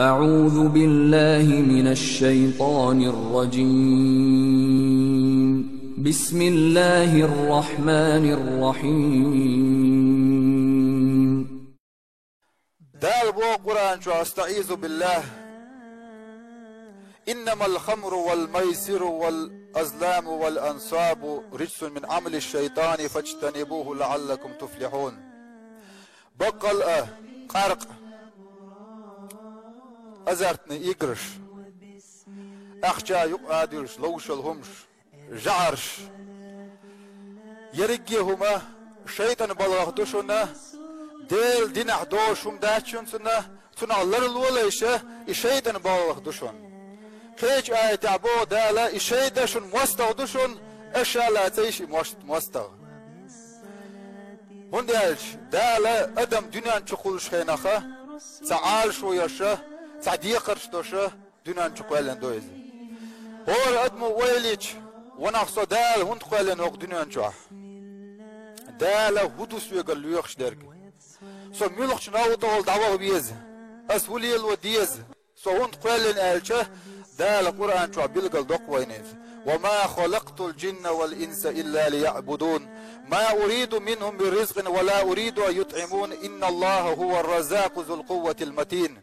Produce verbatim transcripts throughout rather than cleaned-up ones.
أعوذ بالله من الشيطان الرجيم. بسم الله الرحمن الرحيم. Дала боху Къуръан чу: أستعيذ بالله. إنما الخمر والميسر والأزلام والأنصاب رجس من عمل الشيطان فاجتنبوه لعلكم تفلحون. Баккъал а къаркъа, азартный играш, ахча юкъа а дуьллуш ловшал хӀумаш, жӀараш, ерриге а хӀума шайтӀан балгӀах ду шуна, Делан динехь доьзна хӀума дац шуна цунна, цунах ларлолайша, и шайтӀан балгӀах ду шуна. Кхечу аятехь боху Дала, и шайтӀа шуна мостагӀа ду шуна, аша а лацийша и мос-, мостагӀа. ХӀунда аьлча Дала адам дуьнен чу кхуллучу хенахь цхьа Ӏалашо йолуш, цхьа декхарш долуш дуьнен чу кхоьллина ду иза. ХӀора адамо ойла йича, ванах со Дала хӀунда кхоьллина хӀокху дуьнен чохь? Дала хӀун ду соьгара лоьхуш дерг? Со муьлхачу новкъа тӀехула дӀаваха веза? Ас хӀун лело деза? Со хӀунда кхоьллина аьлча, Дала Къуръан чохь билгал доккху вайна иза: وما خلقت الجن والإنس إلا ليعبدون ما أريد منهم من رزق ولا أريد أن يطعمون إن الله هو الرزاق ذو القوة المتين.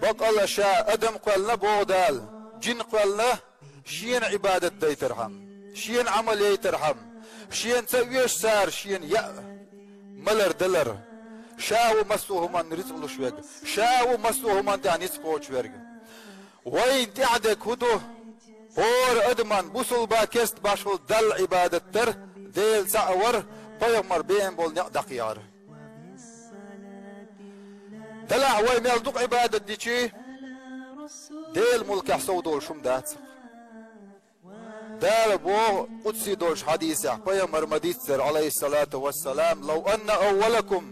Баккъал а ша адам кхоьллина боху Дала, джин кхоьллина, шена Ӏибадат дайтархьама, шена Ӏамал яйтархьама, шена ца оьшу цара шена яа, малар далар. Ша ву массо а хӀуманна рицкъ луш верг, ша ву массо а хӀуманна тӀехь ницкъ кхочуш верг. Вайна тӀехь дерг хӀун ду? ХӀора адаман бусулба керста башхалла Далла Ӏибадат дар, Дела цхьаъ вар, пайхамар беана болу некъ дӀакхехьар. Делахь вай мел дукха Ӏибадат дичий, Делан мулкехь сов долуш хӀума дац. Дала боху къудсий долчу хьадисехь, пайхамар ма-дийццара, алейхиссалату вассалам: لو أن أولكم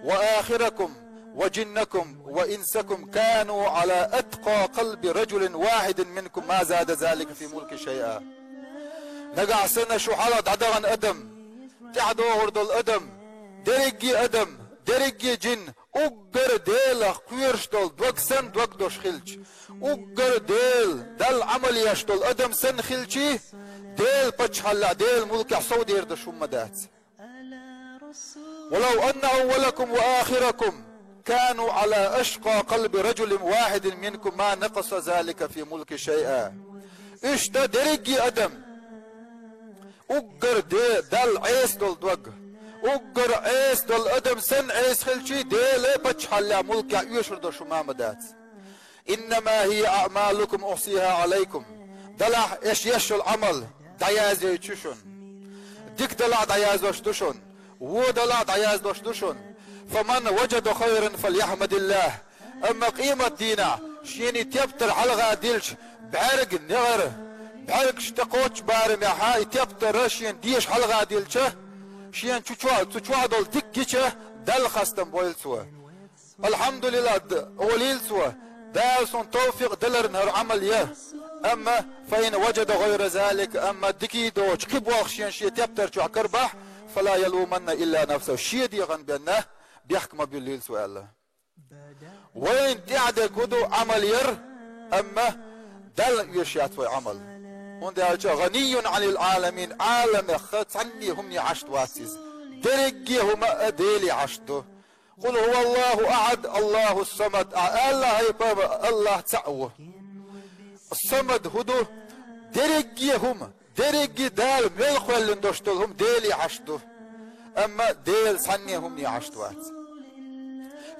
وآخركم وجنكم وإنسكم كانوا على أتقى قلب رجل واحد منكم ما زاد ذلك في ملكي شيئا. Нагахь санна шу хьалха дӀадахана адам, тӀаьхьадогӀур долу адам, дерриге адам, дерриге джин, уггар Делах кхоьруш долу дог санна дог долуш хилча, уггар Дела, Далла Ӏамал еш долу адам санна хилчий, Делан паччахьаллехь, Делан мулкехь сов дер долуш хӀума дац. ولو أن أولكم وآخركم كانوا على أشقى قلب رجل واحد منكم ما نقص ذلك في ملكي شيئا. Иштта дерриге адам, уггар де-, Далла Ӏеса долу дог, уггар Ӏеса долу адам санна Ӏеса хилчий, Делан паччахьаллехь, мулкехь оьшур долуш хӀума ма дац. إنما هي أعمالكم أحصيها عليكم. Делахь аша еш йолу Ӏамал дӀаяздеш ю шуна. Дика делахь дӀаяздеш ду шуна, вон делахь дӀаяздеш ду шуна. فمن وجد خيرا فليحمد الله. Амма къематдийнахь шена и тептар хьалха дилча, бӀаьрг негӀар, бӀаьргаш тӀе кхоччу барамехьа и тептар шена деша хьалха дилча, шена чу чохь, цу чохь долу дика гича, Далла хастам бойла цо. Алхьамдулиллах, д-, олийла цо, Дала суна тавфикъ деларна хӀара Ӏамал ян. Амма فإن وجد غير ذلك, амма дикий доцу кхин болх шена шен тептар чохь карабахь, فلا يلومن إلا نفسه, шен дегӀан бен бехк ма буьллийла цо аьлла. Вайна тӀехь дерг хӀун ду? Ӏамал яр, амма Далла оьшуш яц вай Ӏамал. ХӀунда аьлча غني عن العالمين, Ӏаламех цхьанне хӀумане хьашт вац иза. Дерриге хӀума а Деле хьашт ду. قل هو الله أحد، الله الصمد. Ахьа аьлла, хӀай пайхамар, Аллах цхьаъ ву. Самад хӀун ду? Дерриге хӀума, дерриге Дала мел кхоьллина долуш долу хӀума Деле хьашт ду. Амма Дела цхьанне хӀумане хьашт вац.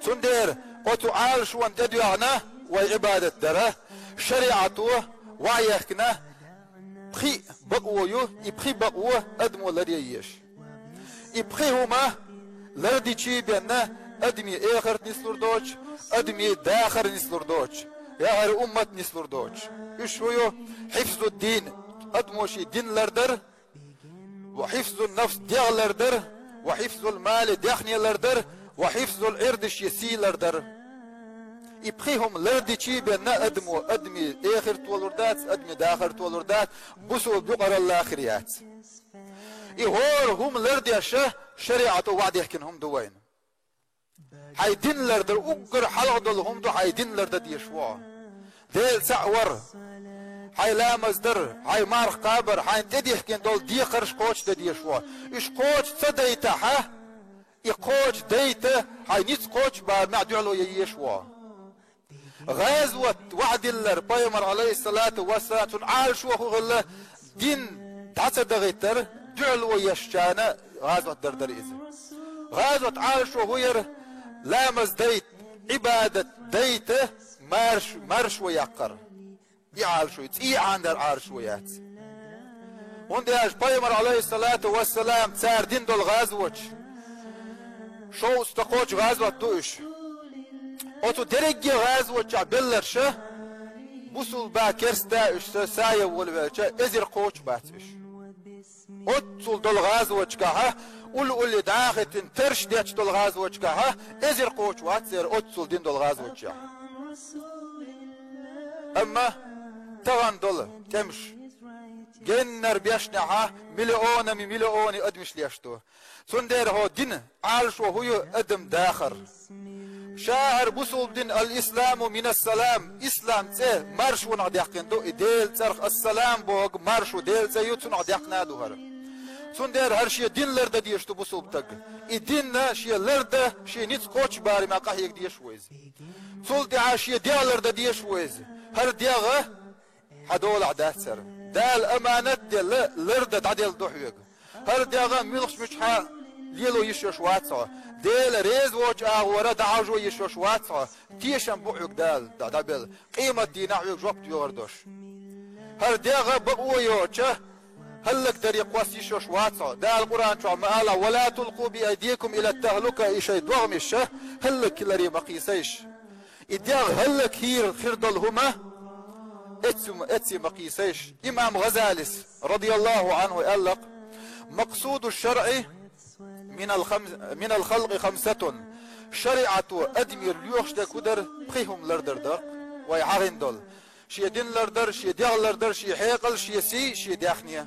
Цундела оцу Ӏалашонан тӀедоьгӀна вай Ӏибадат дара, шариӀато ваьхьа яхкина пхи бакъо ю, и пхи бакъо адамо ларъян езаш. И пхи хӀума лардичий бен адамийн эхарт нислур доцуш, адамийн дахар нислур доцуш, я хӀара уммат нислур доцуш. Уьш хӀун ю? حفظ الدين, адамо шен дин лардар, وحفظ النفس, дегӀ лардар, وحفظ المال, даьхни лардар, وحفظ العرض, шен сий лардар. И пхи хӀума лардичий бен адамо адамийн эхарт толур дац, адамийн дахар толур дац, бусулба юкъаралла хир яц. И хӀора хӀума лардеш шариӀато ваьхьа дехкина хӀума ду вайна. Хьайн дин лардар уггар хьалха долу хӀума ду хьайн дин лардан дезаш ву хьо. Дела цхьаъ вар, хьайн ламаз дар, хьайн марха кхабар, хьайна тӀедихкина долу декхарш кхочушдан дезаш ву хьо. Уьш кхочуш ца дайтахь, и кхочуш дайта, хьайн ницкъ кхочуш барамехь дуьхьало ян езаш ву хьо. ГӀазот ваӀда диллар, пайхамар, алейхиссалату вассалам, цунна Ӏалашо хӀун хилла, дин дӀа ца дахийтар, дуьхьало ешчарна гӀазот дар дара иза. ГӀазот Ӏалашо хӀун яра, ламаз дайта, Ӏибадат дайта, марш-, маршо яккхар. И Ӏалашо, цӀий Ӏандар Ӏалашо яц. ХӀунда аьлча пайхамар, алейхиссалату вассалам, цара дина долу гӀазоташ, шовзткъа кхочу гӀазот ду уьш. Оцу дерриге гӀазотчохь белларша, бусулба, керста уьш са, сая волавелча, эзар кхочуш бац уьш. Оццул долу гӀазотчохь, улле-улле дӀа а хӀиттина, тарш детташ долу гӀазотчохь, эзар кхочуш вац церан оццул дина долу гӀазотчохь. Амма тахана долу тӀемаш, геннара бешнехь миллионами миллиони адамаш леш ду. Цундела хӀокху дина Ӏалашо хӀун ю, адам дахар. Ша хӀара бусулба дин, ал-исламу минас-салам, ислам цӀе маршонах даьккхина ду, и Делан цӀарах ас-салам бохург маршо Делан цӀе ю, цунах даьккхина а ду хӀара. Цундела хӀара шен дин лардан дезаш ду бусулба стаг. И дин шен лардан, шен ницкъ кхочуш барамехь къахьега дезаш ву иза. Цул тӀаьхьа шен дегӀ лардан дезаш ву иза. ХӀара дегӀ хьан долахь дац хӀара. Дала аманат а делла, лардан дӀаделла ду хьоьга. ХӀара дегӀ муьлххачу муьтӀахь лело йиш йолуш вац хьо. Дела реза воцчу агӀора дӀахьажо йиш йолуш вац хьо. Тешам бу хьоьга Дала дӀа-, дӀабелла. Къематдийнахь хьоьга жоп доьхур долуш. ХӀара дегӀ бакъо йоцуш, хӀаллакдаре кхосса йиш йолуш вац хьо. Дала Къуръан чохь ма-аллара: «Ва ла тулкъу би айдикум ила тахлука», и шайн догӀмаш хӀаллакьхиларе ма кхийсайша. И дегӀ хӀаллакьхир хир долу хӀума эццу-, эццу ма кхийсайша. Имам ГӀазалис, радияллаху Ӏанху, аьлла-кх: «Макъсуду шаръи минал хам-, минал халкъи хамсатун». ШариӀато адамера лоьхуш дерг хӀун дара, пхи хӀума лардар дара-кх вай хьахийна долу. Шен дин лардар, шен дегӀ лардар, шен хьекъал, шен сий, шен даьхни.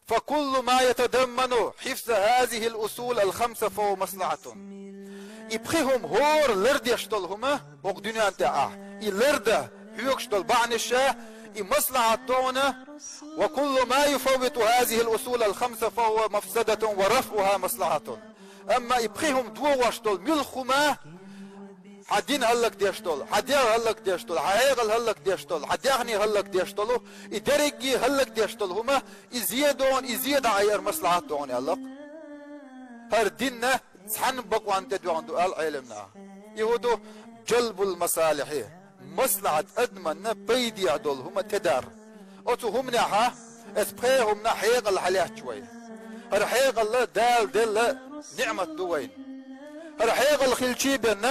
«Фа куллу ма ятадамману хьифза хазихил усул ал-хамса фа хува маслахьатун». И пхи хӀума хӀора лардеш долу хӀума, хӀокху дуьнен тӀехь, и лардан хьоьгуш долу бахьанаш, и маслахьат ду хьуна, «ва куллу ма юфаввиту хазихил усул ал-хамса фа хува мафсадатун ва рафъуха маслахьатун». Амма и пхи хӀума догӀуш долу муьлхха хӀума, хьан дин хӀаллакдеш долу, хьан дегӀ хӀаллакдеш долу, хьан хьекъал хӀаллакдеш долу, хьан даьхни хӀаллакдеш долу, и дерриге хӀаллакдеш долу хӀума, и зе ду хьуна, и зе дӀаайар маслахьат ду хьуна, аьлла-кх. ХӀара дин цхьана бакъонна тӀе доьгӀна ду аьлла Ӏеламнаха. И хӀун ду? Джалбул масалихьи, маслахьат, адаманна пайдехь долу хӀума тӀедар. Оцу хӀуманехь, эцу пхеа хӀуманах хьекъал хьалаьтташ вай. ХӀара хьекъал Дала делла ниӀмат ду вайна. ХӀара хьекъал хилчий бен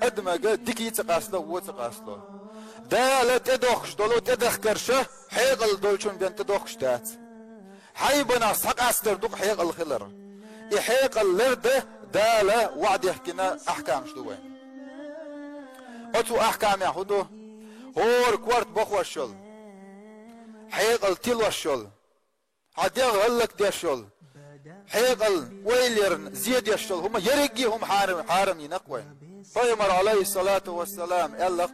адамага дика а ца къастало, вон а ца къастало. Дала тӀедохкуш долу тӀедахкарш хьекъал долчун бен тӀедохкуш дац. Хьайбанах схьакъастар ду-кх хьекъал хилар. И хьекъал лардан Дала ваӀда дехкина ахькамаш ду вайна. Оцу ахькамехь хӀун ду? ХӀора корта бохош йолу, хьекъал тилош йолу, хьан дегӀ хӀаллакдеш йолу, хьекъал ойла ярна зе деш йолу хӀума, ерриге а хӀума хьарам, хьарам йина-кх вайна. Пайхамар, алейхиссалату вассалам, аьлла-кх: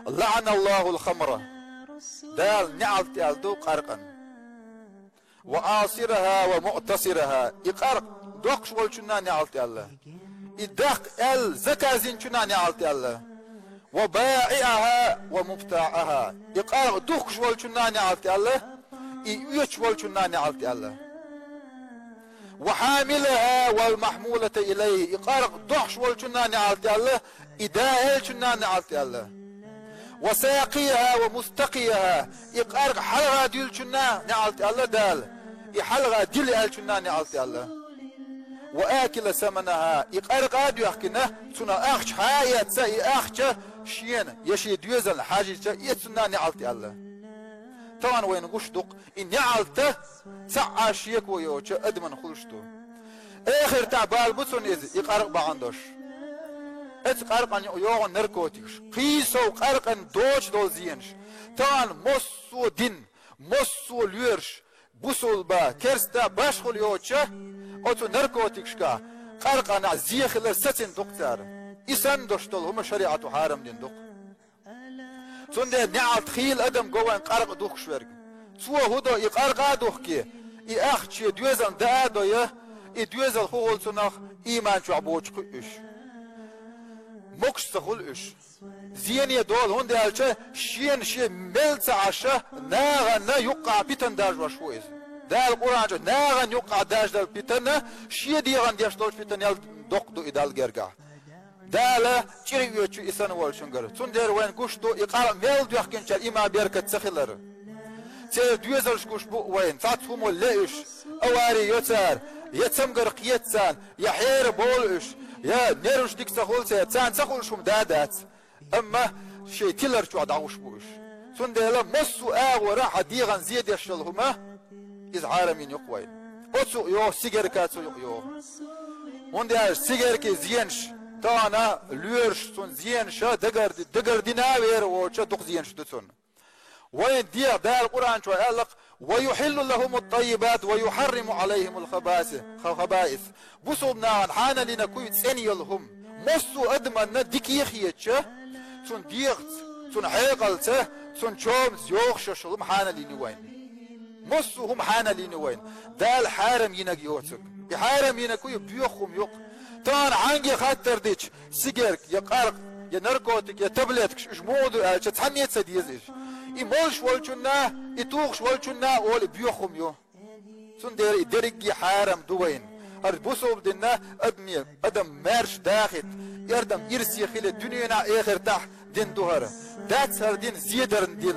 «ЛаӀаналлахул хамра». Дала неӀалт аьлла ду къаркъан. «Ва асираха ва муътасираха». И къаркъа доккхуш волчунна неӀалт аьлла. И даккха аьлла заказ йинчунна неӀалт аьлла. «Ва баиаха ва мубтаахаха». И къаркъа духкуш волчунна неӀалт аьлла. И оьцуш волчунна неӀалт аьлла. «Ва хьамилаха вал махьмулата илайхи». И къаркъа дохьуш волчунна неӀалт аьлла. И даьхначунна неӀалт аьлла. «Ва сакъияха ва мустакъияха». И къаркъа хьалха дуьллучунна неӀалт аьлла Дала. И хьалха дилла аьллачунна неӀалт аьлла. «Ва акила саманаха». И къаркъа а доьхкина, цунах ахча хьа а эцна, и ахча шена я шен доьзална хьажийча, эцунна неӀалт аьлла. Тахана вайна гуш ду-кх, и неӀалт цхьа а шеко йоцуш адамна хуьлуш ду. Эхартахь бала бу цунна иза, и къаркъа бахьана долуш. Эцу къаркъана юкъа йогӀу наркотикаш. Кхин сов къаркъана доцуш долу зенаш. Тахана массо а дин, массо а лоьраш, бусулба, керста, башхалла йоцуш, оцу наркотикашкахь, Къаркъанахь зе хилар сацийна ду-кх цара. И санна долуш долу хӀума шариӀато хьарам дина ду-кх. Цундела неӀалт хийла адам го вайн къаркъа духкуш верг. Цо хӀун до, и къаркъа а духке, и ахча шен доьзална даа а дой, и доьзал хӀун хуьлу цунах, ийман чохь боцуш кхуьу уьш. Могуш ца хуьлу уьш. Зене долу, хӀунда аьлча шена шен мел ца Ӏаш, нахана юккъахь питана даржош ву иза. Дала Къуръан чу нахана юккъахь даржадала питана, шен дегӀана деш долчу питанел доккха ду и Далла гергахь. Дала чӀир оьцу и санна волчуьнгара. Цундела вайна гуш ду и къаркъа мел доьхкинчара и ма беркат ца хилар. Церан доьзалш гуш бу вайна, цхьацца хӀума ле уьш, авари йо цара, я цамгар кхета царна, я хьера бовлу уьш, я нерваш дика ца хуьлу церан, царна ца хуьлуш хӀума да дац. Амма шайн тилар чохь дӀагӀуш бу уьш. Цундела массо а агӀора хьан дегӀана зе деш йолу хӀума, иза хьарам йина ю-кх вайна. Оцу а йогӀу, сигарка цу юкъа йогӀу. ХӀунда аьлча сигаркин зенаш, тахана лоьраш цунна зенаш, дагар, дагар дина а вер а воцуш, дукха зенаш ду цунна. Вайн дегӀ Дала Къуръан чохь аьлла-кх: «Ва юхьиллу лахумут таййибат, ва юхьарриму Ӏалайхимул хабаси-, ха-, хабаис». Бусулба нахана хьанал йина кхуьу цӀена йолу хӀума. Массо а адаманна дика а хетча, цуьнан дегӀаца, цуьнан хьекъалца, цуьнан чомаца йогӀуш йолу хӀума хьанал йина ю вайна. Массо а хӀума хьанал йина ю вайна. Дала хьарам йинарг йоцург. И хьарам йинарг кхуьу, боьха хӀума ю-кх. Тахана хьанге хаттар дича, сигарка, я къаркъа, я наркотик, я таблеткаш, уьш муха ду аьлча, цхьанне а ца деза иза. И молуш волчунна, и тухуш волчунна олу, и боьха хӀума ю. Цундела и дерриге хьарам ду вайна. ХӀара бусулба дин а адаме, адам маьрша дахийта, и адам ирсе хила дуьненахь а, эхартахь а дин ду хӀара. Дац хӀара дин зедарна дин.